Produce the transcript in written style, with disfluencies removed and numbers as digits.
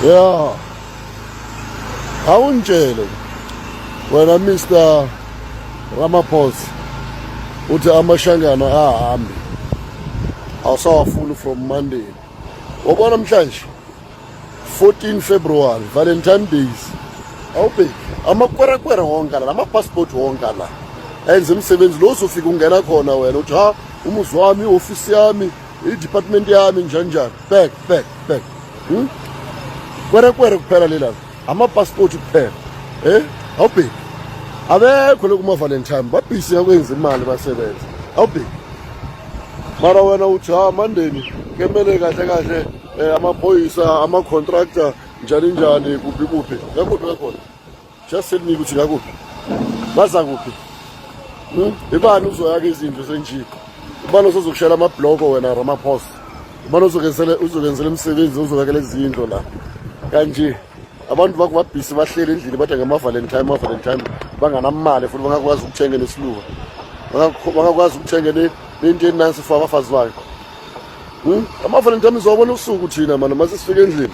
Ya. Awungitshele wena Mr Ramaphosa, uthi amashangana ahambe, awusawafuni from Monday. Wabona namhlanje 14 February, Valentine Days. Awubheki amakwerekwere wonke la, ama-passport wonke la enza imisebenzi lo uzofika ungena khona wena uthi ha, umuzi wami, i-ofisi yami, i-department yami, njani njani. Back back back, Kwerekwere kuphela lela, ama-passport kuphela. Awubheki abekho lokuma-Valentine, babhizi yakwenza imali, basebenza. Awubheki mara wena uthi ha, Mandeni kemele kahle kahle, amaphoyisa, ama-contractor, njani njani, kuphi kuphi, ngakuphi ngakhona. Just tell me ukuthi ngakuphi, baza kuphi, Ibani uzoyaka izindlu senjini? Ubani ozokushela amabhloko wena Ramaphosa? Ubani uzokwenzela imisebenzi, uzobekela izindlu la kanje? Abantu bakho babhizi, bahleli endlini, bathi ngama-Valentine, ama-Valentine, banganamali futhi bangakwazi ukuthenga nesiluba, bangakwazi ukuthenga nento enansi for abafazi bayo, Ama-Valentine izobona usuku thina mana mase sifike endlini.